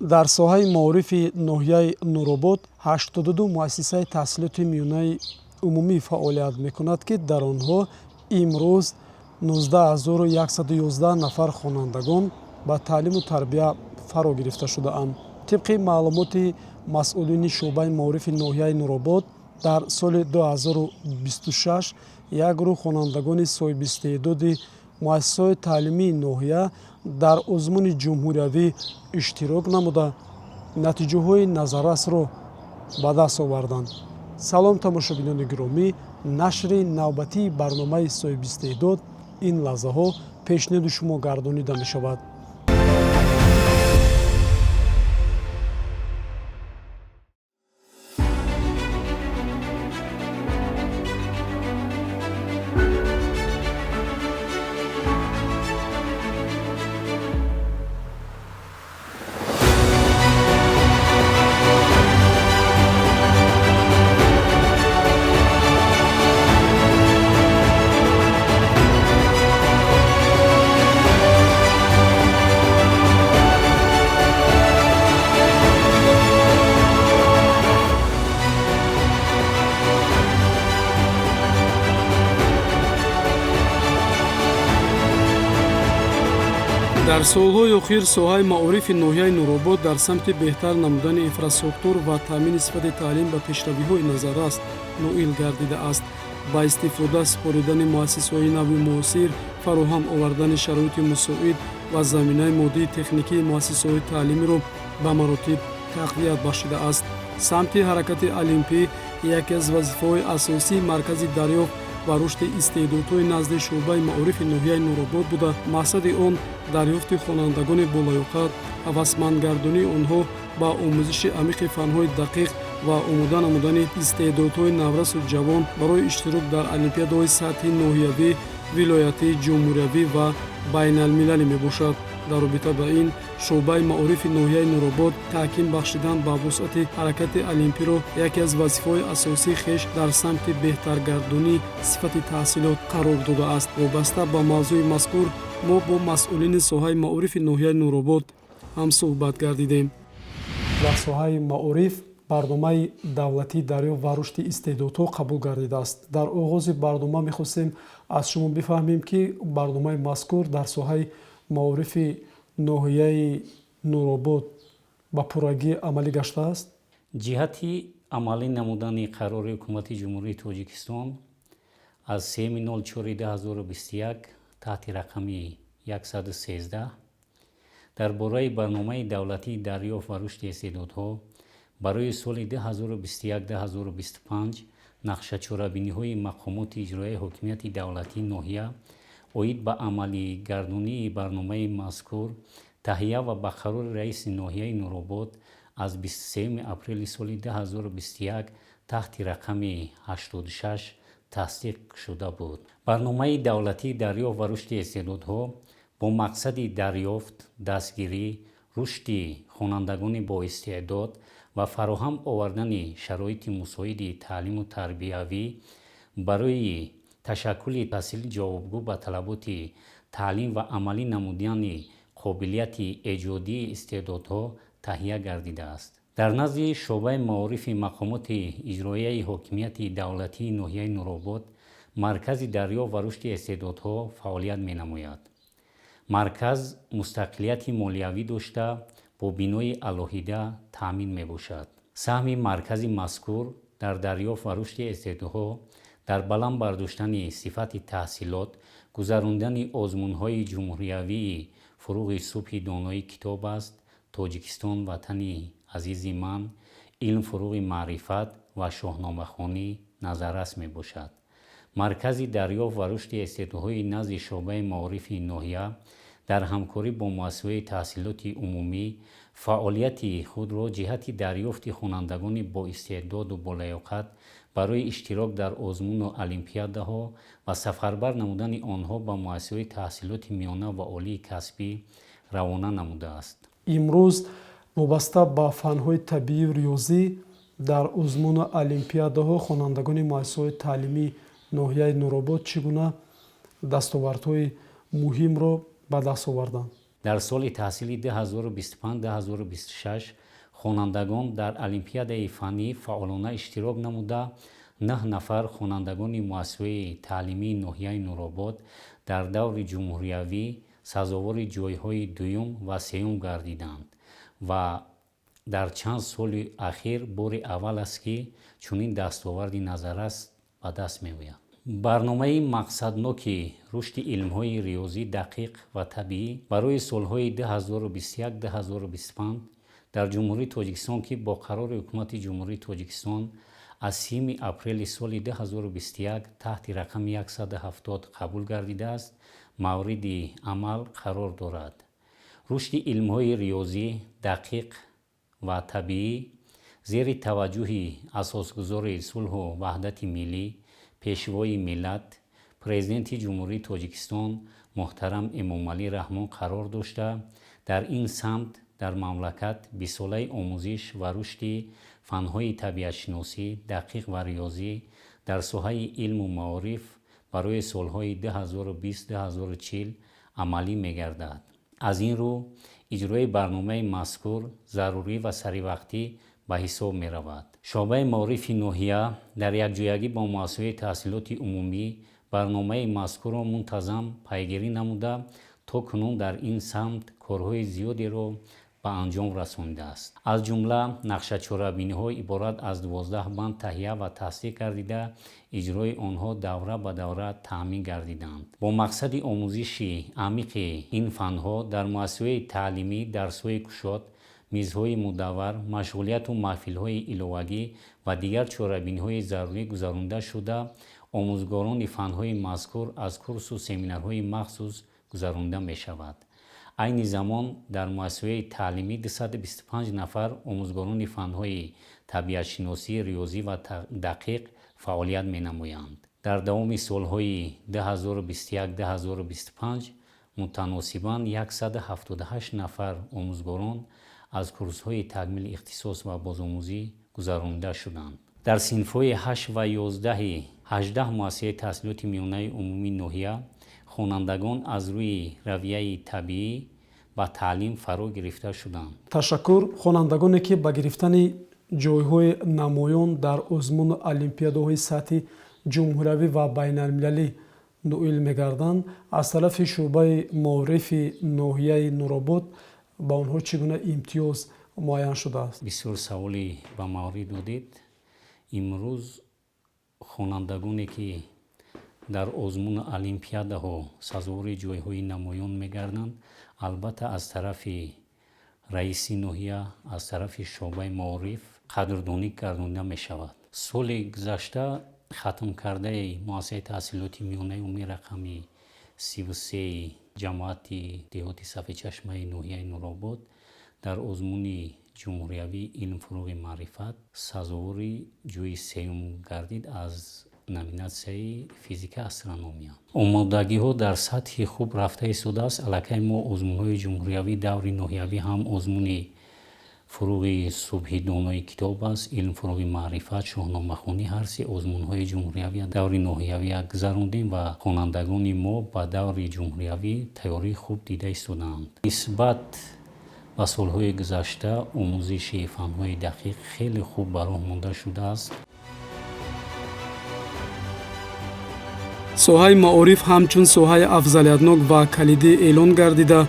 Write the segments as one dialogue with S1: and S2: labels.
S1: Дар соҳаи маорифи ноҳияи Нуробод 82 муассисаи таҳсилоти миёнаи умумӣ фаъолият мекунад, ки дар онҳо имрӯз 19 111 нафар хонандагон ба таълиму тарбия фаро гирифта шудаанд. Тибқи маълумоти масъулини шӯъбаи маорифи ноҳияи Нуробод, дар соли 2026 як гурӯҳ хонандагони соҳибистеъдоди муассисаҳои таълимии ноҳия дар озмуни ҷумҳуриявӣ иштирок намуда, натиҷаҳои назаррасро ба даст оварданд. Салом, тамошобинони гиромӣ! Нашри навбатии барномаи «Соҳибистеъдод» ин лаҳзаҳо пешниҳоди шумо гардонида мешавад. Дар солҳои охир соҳаи маорифи ноҳияи Нуробод дар самти беҳтар намудани инфрасохтор ва таъмини сифати таълим ба пешравиҳои назаррас ноил гардидааст. Ба истифода супоридани муассисаҳои нави муосир, фароҳам овардани шароити мусоид ва заминаи моддии техникии муассисаҳои таълимиро ба маротиб тақвият бахшидааст. Самти ҳаракати олимпӣ яке аз вазифаҳои асосии маркази дарёфт ва рушди истеъдодҳои назди шӯъбаи маорифи ноҳияи Нуробод буда, мақсади он дарёфти хонандагони болаёқат, ҳавасмандгардонии онҳо ба омӯзиши амиқи фанҳои дақиқ ва омода намудани истеъдодҳои наврасу ҷавон барои иштирок дар олимпиадаҳои сатҳи ноҳиявӣ, вилоятӣ, ҷумҳуриявӣ ва байналмилалӣ мебошад. Дар робита ба ин, шӯъбаи маорифи ноҳияи Нуробод таҳким бахшидан ба вусъати ҳаракати олимпиро яке аз вазифаҳои асосии хеш дар самти беҳтаргардонии сифати таҳсилот қарор додааст. Вобаста ба мавзӯи мазкур мо бо масъулини соҳаи маорифи ноҳияи Нуробод ҳамсӯҳбат гардидем. Дар соҳаи маориф барномаи давлатии дарёфт ва рушди истеъдодҳо қабул гардидааст. Дар оғози барнома мехостем аз шумо бифаҳмем, ки барномаи мазкур дар соҳаи маорифи ноҳияи Нуробод ба пуррагӣ амалӣ гаштааст?
S2: Ҷиҳати амалӣ намудани қарори Ҳукумати Ҷумҳурии Тоҷикистон аз 3.04.2021 таҳти рақами 113 дар бораи барномаи давлатии дарёфт ва рушди истеъдодҳо барои соли 2021-2025, нақшачорабиниҳои мақомоти иҷроияи ҳокимияти давлатии ноҳия оид ба амалигардонии барномаи мазкур таҳия ва ба қарори раиси ноҳияи Нуробод аз 23 апрели соли 2021 таҳти рақами 86 тасдиқ шуда буд. Барномаи давлатии дарёфт ва рушди истеъдодҳо бо мақсади дарёфт, дастгирӣ, рушди хонандагони боистеъдод ва фароҳам овардани шароити мусоиди таълиму тарбиявӣ барои ташаккули таҳсили ҷавобгӯ ба талаботи таълим ва амалӣ намудани қобилияти эҷодии истеъдодҳо таҳия гардидааст. Дар назди шӯъбаи маорифи мақомоти иҷроияи ҳокимияти давлатии ноҳияи Нуробод маркази дарёфт ва рушди истеъдодҳо фаъолият менамояд. Марказ мустақилияти молиявӣ дошта, бо бинои алоҳида таъмин мебошад. Саҳми маркази мазкур дар дарёфт ва рушди истеъдодҳо, дар баланд бардоштани сифати таҳсилот, гузарондани озмунҳои ҷумҳуриявии «Фурӯғи субҳи доноӣ китоб аст», «Тоҷикистон ватани азизи ман», «Илм фурӯғи маърифат» ва шоҳномахонӣ назаррас мебошад. Маркази дарёфт ва рушди истеъдодҳои назди шӯъбаи маорифи ноҳия дар ҳамкорӣ бо муассисаҳои таҳсилоти умумӣ фаъолияти худро ҷиҳати дарёфти хонандагони боистеъдоду болаёқат барои иштирок дар озмуну олимпиадаҳо ва сафарбар намудани онҳо ба муассисаҳои таҳсилоти миёна ва олии касбӣ равона намудааст.
S1: Имрӯз вобаста ба фанҳои табиию риёзӣ дар озмуну олимпиадаҳо хонандагони муассисаҳои таълимии ноҳияи Нуробод чӣ гуна дастовардҳои муҳимро ба даст оварданд?
S2: Дар соли таҳсили 2025-2026 хонандагон дар олимпиадаи фаннӣ фаъолона иштирок намуда, 9 нафар хонандагони муассисаҳои таълимии ноҳияи Нуробод дар даври ҷумҳуриявӣ сазовори ҷойҳои дуюм ва сеюм гардиданд ва дар чанд соли ахир бори аввал аст, ки чунин дастоварди назаррас ба даст меояд. Барномаи мақсадноки рушди илмҳои риёзӣ, дақиқ ва табиӣ барои солҳои 2021-2025 дар Ҷумҳурии Тоҷикистон, ки бо қарори Ҳукумати Ҷумҳурии Тоҷикистон аз 30 апрели соли 2021 таҳти рақами 170 қабул гардидааст, мавриди амал қарор дорад. Рушди илмҳои риёзӣ, дақиқ ва табиӣ зери таваҷҷӯҳи Асосгузори сулҳу ваҳдати миллӣ, Пешвои миллат, Президенти Ҷумҳурии Тоҷикистон муҳтарам Эмомалӣ Раҳмон қарор дошта, дар ин самт дар мамлакат бистсолаи омӯзиш ва рушди фанҳои табиатшиносӣ, дақиқ ва риёзӣ дар соҳаи илму маориф барои солҳои 2020-2040 амалӣ мегардад. Аз ин рӯ иҷрои барномаи мазкур зарурӣ ва саривақтӣ ба ҳисоб меравад. Шӯъбаи маорифи ноҳия дар якҷоягӣ бо муассисаҳои таҳсилоти умумӣ барномаи мазкурро мунтазам пайгирӣ намуда, то кунун дар ин самт корҳои зиёдеро ба анҷом расонидааст. Аз ҷумла нақшачорабиниҳо иборат аз 12 банд таҳия ва тасдиқ гардида, иҷрои онҳо давра ба давра таъмин гардиданд. Бо мақсади омӯзиши амиқи ин фанҳо дар муассисаҳои таълимӣ дарсҳои кушод, мизҳои мудаввар, машғулияту маҳфилҳои иловагӣ ва дигар чорабиниҳои зарурӣ гузаронида шуда, омӯзгорони фанҳои мазкур аз курсу семинарҳои махсус гузаронида мешавад. Айни замон дар муассисаҳои таълимӣ 225 нафар омӯзгорони фанҳои табиатшиносӣ, риёзӣ ва дақиқ фаъолият менамоянд. Дар давоми солҳои 2021-2025 мутаносибан 178 нафар омӯзгорон аз курсҳои такмили ихтисос ва бозомӯзӣ гузаронида шуданд. Дар синфҳои 8 ва 11-и 18 муассисаи таҳсилоти миёнаи умумии ноҳия хонандагон аз рӯи равияи табиӣ ба таълим фаро гирифта шуданд.
S1: Ташаккур. Хонандагоне, ки ба гирифтани ҷойҳои намоён дар озмуну олимпиадаҳои сатҳи ҷумҳуриявӣ ва байналмилалӣ ноил мегарданд, аз тарафи шӯъбаи маорифи ноҳияи Нуробод ба онҳо чӣ гуна имтиёз муайян шудааст?
S2: Бисёр саволи ба маврид додед. Имрӯз хонандагоне, ки дар озмуну олимпиадаҳо сазовори ҷойҳои намоён мегарданд, албатта, аз тарафи раиси ноҳия, аз тарафи шӯъбаи маориф қадрдонӣ гардонида мешавад. Соли гузашта хатмкардаи муассисаи таҳсилоти миёнаи умумии рақами 33-и ҷамоати деҳоти Сафедчашмаи ноҳияи Нуробод дар озмуни ҷумҳуриявии «Илм, фурӯғи маърифат» сазовори ҷойи сеюм гардид аз номинатсияи физика, астрономия. Омодагиҳо дар сатҳи хуб рафта истодааст. Аллакай мо озмунҳои ҷумҳуриявӣ, даври ноҳиявӣ, ҳам озмуни «Фурӯғи субҳи донои китоб аст», «Илм, фурӯғи маърифат», шоҳномахонӣ, ҳар се озмунҳои ҷумҳуриявӣ, даври ноҳиявӣ гузарондем ва хонандагони мо ба даври ҷумҳуриявӣ тайёрии хуб дида истодаанд. Нисбат ба солҳои гузашта омӯзиши фанҳои дақиқ хеле хуб ба роҳ монда шудааст.
S1: Соҳаи маориф ҳамчун соҳаи афзалиятнок ва калидӣ эълон гардида,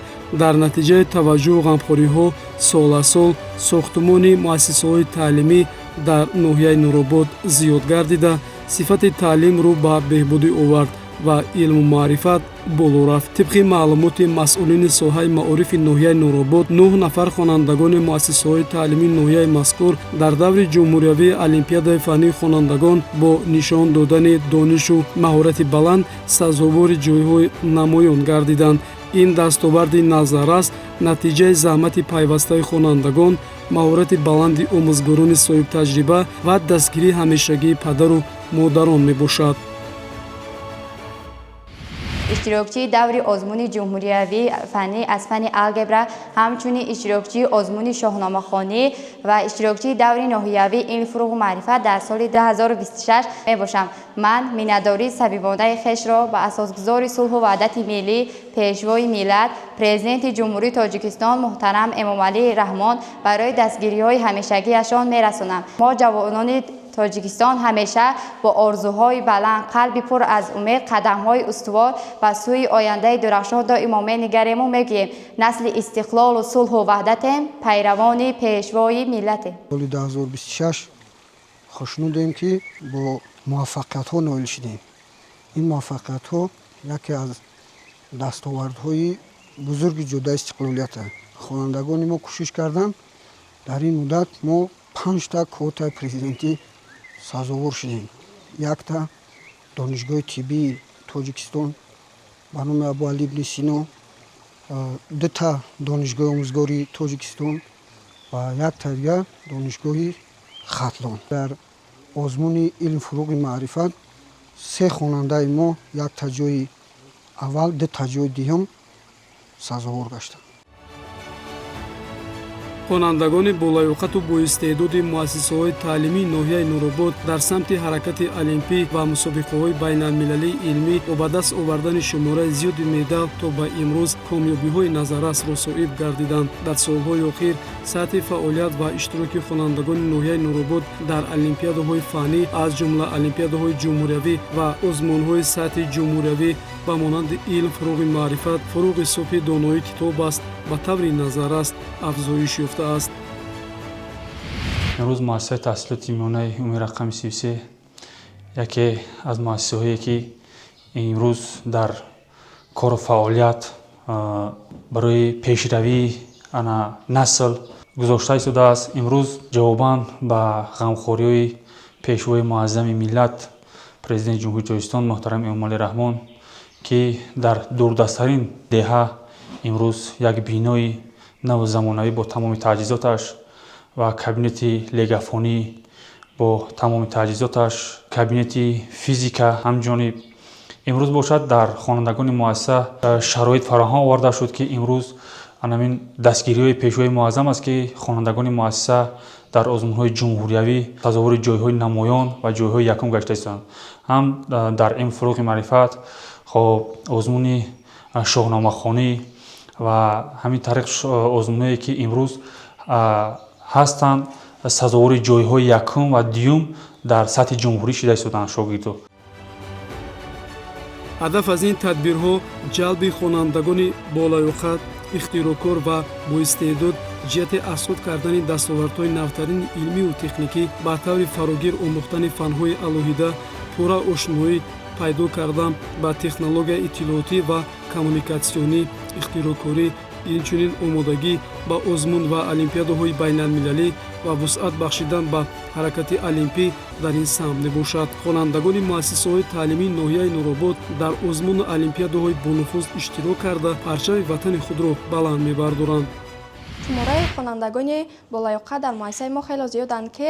S1: дар натиҷаи таваҷҷӯҳу ғамхориҳо сол аз сол сохтумони муассисаҳои таълимӣ дар ноҳияи Нуробод зиёд гардида, сифати таълим рӯ ба беҳбудӣ овард ва илму маърифат боло рафт. Тибқи маълумоти масъулини соҳаи маорифи ноҳияи Нуробод, 9 нафар хонандагони муассисаҳои таълимии ноҳияи мазкур дар даври ҷумҳуриявии олимпиадаи фаннии хонандагон бо нишон додани донишу маҳорати баланд сазовори ҷойҳои намоён гардиданд. Ин дастоварди назаррас натиҷаи заҳмати пайвастаи хонандагон, маҳорати баланди омӯзгорони соҳибтаҷриба ва дастгирии ҳамешагии падару модарон мебошад.
S3: Иштирокчии даври озмуни ҷумҳуриявии фаннӣ аз фанни алгебра, ҳамчунин иштирокчии озмуни шоҳномахонӣ ва иштирокчии даври ноҳиявии илм, фурӯғу маърифат дар соли 2026 мебошам. Ман миннатдории самимонаи хешро ба асосгузори сулҳу ваҳдати миллӣ, пешвои миллат, Президенти Ҷумҳурии Тоҷикистон муҳтарам Эмомалӣ Раҳмон барои дастгириҳои ҳамешагиашон мерасонам. Мо ҷавонони Тоҷикистон ҳамеша бо орзуҳои баланд, қалби пур аз умед, қадамҳои устувор ба сӯи ояндаи дурахшон доимо менигарему мегӯем: насли истиқлолу сулҳу ваҳдатем, пайравони пешвои миллатем.
S4: Соли 2026 хушнудем, ки бо муваффақиятҳо ноил шудем. Ин муваффақиятҳо яке аз дастовардҳои бузурги ҷодаи истиқлолият аст. Хонандагони мо кӯшиш карданд. Дар ин муддат мо панҷта квотаи президентӣ сазовор шудем: якта Донишгоҳи тиббии Тоҷикистон ба номи Абуалӣ ибни Сино, дута Донишгоҳи омӯзгории Тоҷикистон ва якта дигар Донишгоҳи Хатлон. Дар озмуни илм, фурӯғи маърифат се хонандаи мо якта ҷои аввал, дута ҷои дуюм сазовор гаштанд.
S1: Хонандагони болаёқату боистеъдоди муассисаҳои таълимии ноҳияи Нуробод дар самти ҳаракати олимпӣ ва мусобиқаҳои байналмилалии илмӣ бо ба даст овардани шумораи зиёди медал то ба имрӯз комёбиҳои назаррасро соҳиб гардиданд. Дар солҳои охир сатҳи фаъолият ва иштироки хонандагони ноҳияи Нуробод дар олимпиадаҳои фаннӣ, аз ҷумла олимпиадаҳои ҷумҳуриявӣ ва озмунҳои сатҳи ҷумҳуриявӣ ба монанди илм, фурӯғи маърифат, фурӯғи субҳи доноӣ китоб аст, ба таври назаррас афзоиш ёфтааст.
S5: Имрӯз муассисаи таҳсилоти миёнаи умумии рақами 33 яке аз муассисаҳое, ки имрӯз дар кору фаъолият барои пешравии ана насл гузошта истодааст. Имрӯз ҷавобан ба ғамхориҳои пешвои муаззами миллат, Президенти Ҷумҳурии Тоҷикистон муҳтарам Эмомалӣ Раҳмон, ки дар дурдасттарин деҳа имрӯз як бинои наву замонавӣ бо тамоми таҷҳизоташ ва кабинети легафонӣ бо тамоми таҷҳизоташ, кабинети физика ҳамҷониб имрӯз бошад, дар хонандагони муассиса шароит фароҳам оварда шуд, ки имрӯз анамин дастгириҳои пешвои муаззам аст, ки хонандагони муассиса дар озмунҳои ҷумҳуриявӣ сазовори ҷойҳои намоён ва ҷойҳои якум гашта истоданд, ҳам дар илм, фурӯғи маърифат, хоб, озмуни шоҳномахонӣ ва ҳамин тариқ озмунҳое, ки имрӯз ҳастанд, сазовори ҷойҳои якум ва дуюм дар сатҳи ҷумҳурӣ шида истоданд шогирдо.
S1: Ҳадаф аз ин тадбирҳо ҷалби хонандагони болаёқат, ихтироъкор ва боистеъдод ҷиҳати аз худ кардани дастовардҳои навтарини илмиву техникӣ, ба таври фарогир омӯхтани фанҳои алоҳида, пурра ошноӣ пайдо кардан ба технологияи иттилоотӣ ва коммуникатсионӣ, ихтироъкорӣ, инчунин омодагӣ ба озмун ва олимпиадаҳои байналмилалӣ ва вусъат бахшидан ба ҳаракати олимпӣ дар ин самт мебошад. Хонандагони муассисаҳои таълимии ноҳияи Нуробод дар озмуну олимпиадаҳои бонуфуз иштирок карда, парчами ватани худро баланд мебардоранд.
S6: Шумораи хонандагони болаёқат дар муассисаи мо хело зиёданд, ки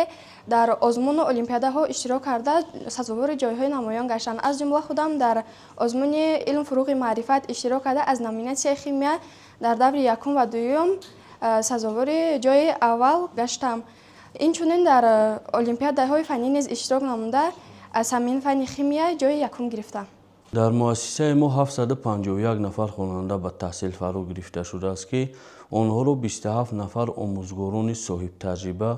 S6: дар озмуну олимпиадаҳо иштирок карда, сазовори ҷойҳои намоён гаштанд. Аз ҷумла худам дар озмуни илм, фурӯғи маърифат иштирок карда, аз номинатсияи химия дар даври якум ва дуюм сазовори ҷойи аввал гаштам. Инчунин дар олимпиадаҳои фаннӣ низ иштирок намуда, аз ҳамин фанни химия ҷойи якум гирифтам.
S7: Дар муассисаи мо 751 нафар хонанда ба таҳсил фаро гирифта шудааст, ки онҳоро 27 нафар омӯзгорони соҳибтаҷриба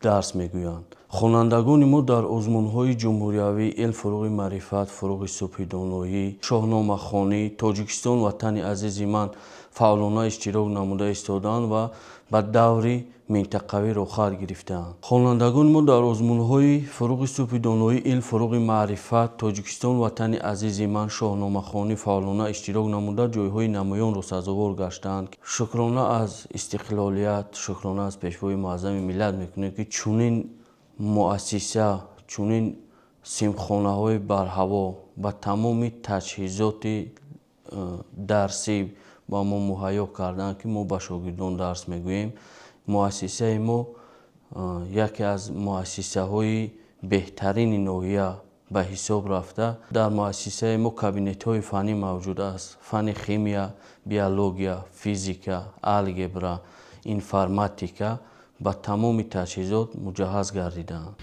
S7: дарс мегӯянд. Хонандагони мо дар озмунҳои ҷумҳуриявӣ илм, фурӯғи маърифат, фурӯғи субҳи доноӣ, шоҳномахонӣ, Тоҷикистон ватани азизи ман фаъолона иштирок намуда истодаанд ва ба даври минтақавӣ роҳхат гирифтаанд. Хонандагони мо дар озмунҳои фурӯғи субҳи доноӣ, илм, фурӯғи маърифат, Тоҷикистон ватани азизи ман, шоҳномахонӣ фаъолона иштирок намуда, ҷойҳои намоёнро сазовор гаштаанд. Шукрона аз истиқлолият, шукрона аз пешвои муаззами миллат мекунем, ки чунин муассиса, чунин синфхонаҳои барҳаво ба тамоми таҷҳизоти дарсӣ ба мо муҳайё карданд, ки мо ба шогирдон дарс мегӯем. Муассисаи мо яке аз муассисаҳои беҳтарини ноҳия Ба ҳисоб рафта, дар муассисаи мо кабинетҳои фаннӣ мавҷуд аст: фанни химия, биология, физика, алгебра, информатика ба тамоми таҷҳизот муҷаҳҳаз гардидаанд.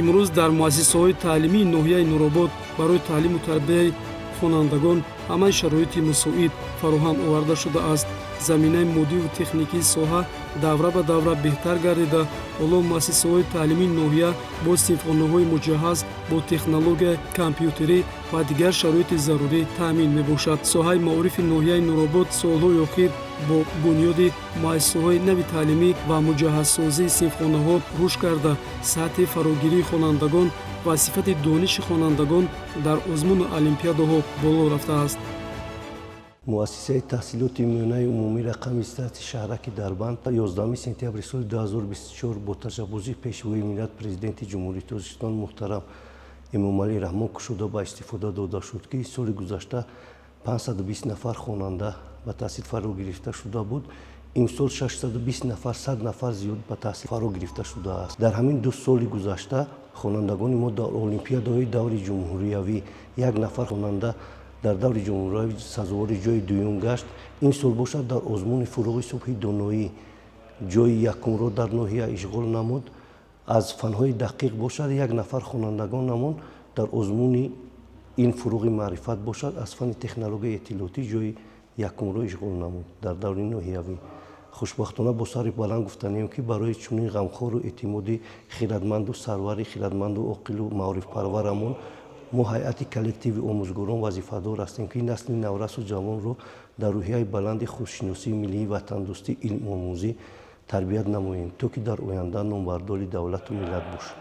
S1: Имрӯз дар муассисаҳои таълимии ноҳияи Нуробод барои таълиму тарбияи хонандагон ҳамаи шароити мусоид фароҳам оварда шудааст. Заминаи моддиву техникии соҳа давра ба давра беҳтар гардида, ҳоло муассисаҳои таълимии ноҳия бо синфхонаҳои муҷаҳҳаз бо технологияи компютерӣ ва дигар шароити зарурӣ таъмин мебошад. Соҳаи маорифи ноҳияи Нуробод солҳои охир бо бунёди муассисаҳои нави таълимӣ ва муҷаҳҳазсозии синфхонаҳо рушд карда, сатҳи фарогирии хонандагон ва сифати дониши хонандагон дар озмуну олимпиадаҳо боло рафтааст.
S8: Муассисаи таҳсилоти миёнаи умумӣ рақами 30 шаҳраки Дарбанд 11 сентябри соли 2024 бо ташаббуси Пешвои миллат, Президенти Ҷумҳурии Тоҷикистон муҳтарам Эмомалӣ Раҳмон кушода ба истифода дода шуд, ки соли гузашта 520 нафар хонанда ба таҳсил фаро гирифта шуда буд. Имсол 620 нафар, 100 нафар зиёд ба таҳсил фаро гирифта шудааст. Дар ҳамин 2 соли гузашта хонандагони мо дар олимпиадаҳои даври ҷумҳуриявӣ як нафар хонанда дар даври ҷумҳуриявӣ сазовори ҷои дуюм гашт. Ин сол бошад, дар озмуни «Фурӯғи субҳи доноӣ» ҷои якумро дар ноҳия ишғол намуд. Аз фанҳои дақиқ бошад, як нафар хонандагонамон дар озмуни ин «Фурӯғи маърифат» бошад, аз фанни технологияи иттилоотӣ ҷои якумро ишғол намуд дар даври ноҳиявӣ. Хушбахтона, бо сари баланд гуфтанием, ки барои чунин ғамхору эътимоди хирадманду сарвари хирадманду оқилу маорифпарварамон мо, ҳайати коллективи омӯзгорон, вазифадор ҳастем, ки насли наврасу ҷавонро дар рӯҳияи баланди худшиносии миллии, ватандӯстӣ, илмомӯзӣ тарбият намоем, то ки дар оянда номбардори давлату миллат бошанд.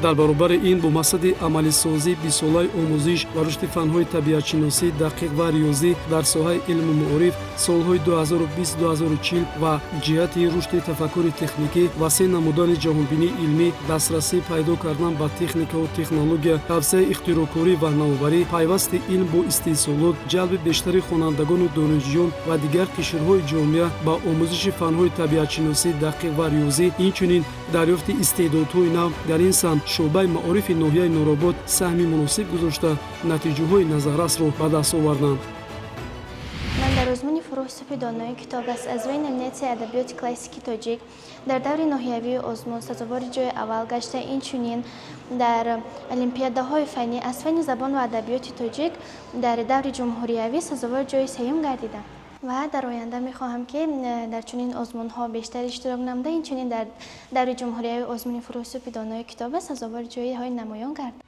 S1: Дар баробари ин, бо мақсади амалисозии бистсолаи омӯзиш ва рушди фанҳои табиатшиносӣ, дақиқ ва риёзӣ дар соҳаи илму маориф солҳои 2020-2040 ва ҷиҳати рушди тафаккури техникӣ, васеъ намудани ҷаҳонбинии илмӣ, дастрасӣ пайдо кардан ба техникаву технология, тавсеаи ихтироъкорӣ ва навоварӣ, пайвасти илм бо истеҳсолот, ҷалби бештари хонандагону донишҷӯён ва дигар қишрҳои ҷомеа ба омӯзиши фанҳои табиатшиносӣ, дақиқ ва риёзӣ, инчунин дарёфти истеъдодҳои нав дар ин самт, шӯъбаи маорифи ноҳияи Нуробод саҳми муносиб гузошта, натиҷаҳои назаррасро ба даст оварданд.
S9: Ман дар озмуни «Фурӯғи субҳи доноӣ китоб аст» аз рӯи номинатсияи адабиёти классикии тоҷик дар даври ноҳиявии озмун сазовори ҷои аввал гашта, инчунин дар олимпиадаҳои фаннӣ аз фанни забон ва адабиёти тоҷик дар даври ҷумҳуриявӣ сазовори ҷои сеюм гардидам ва дар оянда мехоҳам, ки дар чунин озмунҳо бештар иштирок намуда, инчунин дар даври ҷумҳуриявии озмуни «Фурӯғи субҳи донои китоб аст» сазовори ҷойҳои намоён гардам.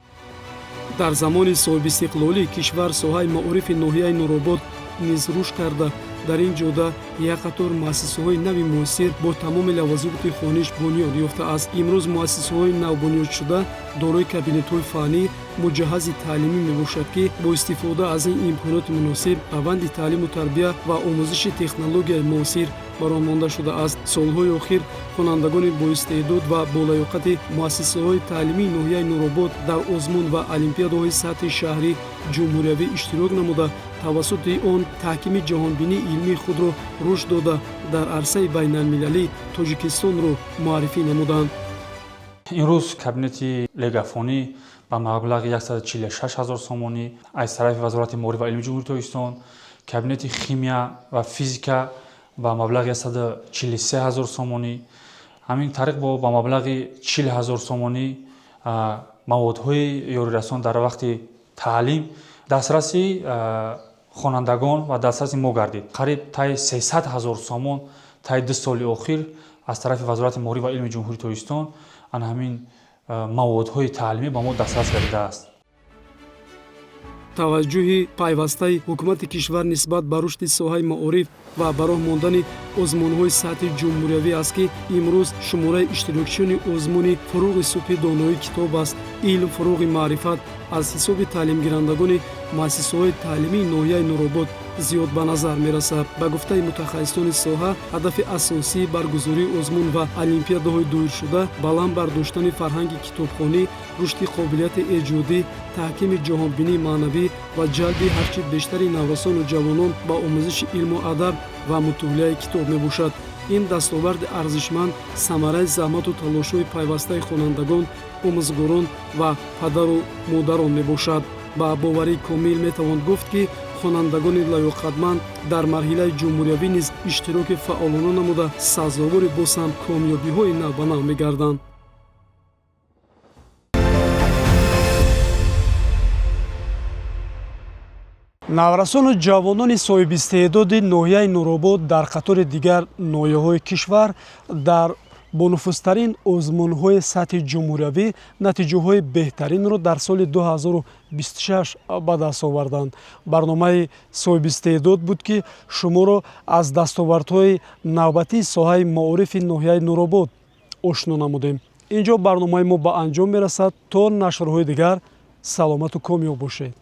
S1: Дар замони соҳибистиқлолии кишвар соҳаи маорифи ноҳияи Нуробод низ рушд карда, дар ин ҷода як қатор муассисаҳои нави муосир бо тамоми лавозимоти хониш бунёд ёфтааст. Имрӯз муассисаҳои навбунёдшуда дорои кабинетҳои фаннӣ, муҷаҳҳази таълимӣ мебошад, ки бо истифода аз ин имконоти муносиб раванди таълиму тарбия ва омӯзиши технологияи муосир ба роҳ монда шудааст. Солҳои охир хонандагони боистеъдод ва болаёқати муассисаҳои таълимии ноҳияи Нуробод дар озмун ва олимпиадаҳои сатҳи шаҳрӣ, ҷумҳуриявӣ иштирок намуда, тавассути он таҳкими ҷаҳонбинии илмии худро рушд дода, дар арсаи байналмилалӣ Тоҷикистонро муаррифӣ намуданд.
S5: Имрӯз кабинети легафонӣ ба маблағи 146 ҳазор сомонӣ аз тарафи Вазорати маориф ва илми Ҷумҳурии Тоҷикистон, кабинети химия ва физика ба маблағи 143 ҳазор сомонӣ, ҳамин тариқ ба маблағи 40 ҳазор сомонӣ маводҳои ёрирасон дар вақти таълим дастраси хонандагон ва дастраси мо гардид. Қариб таи 300 ҳазор сомон таи 2 соли охир аз тарафи Вазорати маориф ва илми Ҷумҳурии Тоҷикистон ана ҳамин маводҳои таълимӣ ба мо дастрас гардидааст.
S1: Таваҷҷӯҳи пайвастаи ҳукумати кишвар нисбат ба рушди соҳаи маориф ва ба роҳ мондани озмунҳои сатҳи ҷумҳуриявӣ аст, ки имрӯз шумораи иштирокчиёни озмуни «Фурӯғи субҳи доноӣ китоб аст, илм, фурӯғи маърифат» аз ҳисоби таълимгирандагони муассисаҳои таълимии ноҳияи Нуробод зиёд ба назар мерасад. Ба гуфтаи мутахассисони соҳа, ҳадафи асосии баргузории озмун ва олимпиадаҳои доиршуда баланд бардоштани фарҳанги китобхонӣ, рушди қобилияти эҷодӣ, таҳкими ҷаҳонбинии маънавӣ ва ҷалби ҳарчи бештари наврасону ҷавонон ба омӯзиши илму адаб ва мутолиаи китоб мебошад. Ин дастоварди арзишманд самараи заҳмату талошҳои пайвастаи хонандагон, омӯзгорон ва падару модарон мебошад. Ба боварии комил метавон гуфт, ки хонандагони лаёқатманд дар марҳилаи ҷумҳуриявӣ низ иштироки фаъолона намуда, сазовори боз ҳам комёбиҳои навбанав мегарданд. Наврасону ҷавонони соҳибистеъдоди ноҳияи Нуробод дар қатори дигар ноҳияҳои кишвар дар бонуфузтарин озмунҳои сатҳи ҷумҳуриявӣ натиҷаҳои беҳтаринро дар соли 2026 ба даст оварданд. Барномаи соҳибистеъдод буд, ки шуморо аз дастовардҳои навбатии соҳаи маорифи ноҳияи Нуробод ошно намудем. Ин ҷо барномаи мо ба анҷом мерасад. То нашрҳои дигар саломату комёб бошед.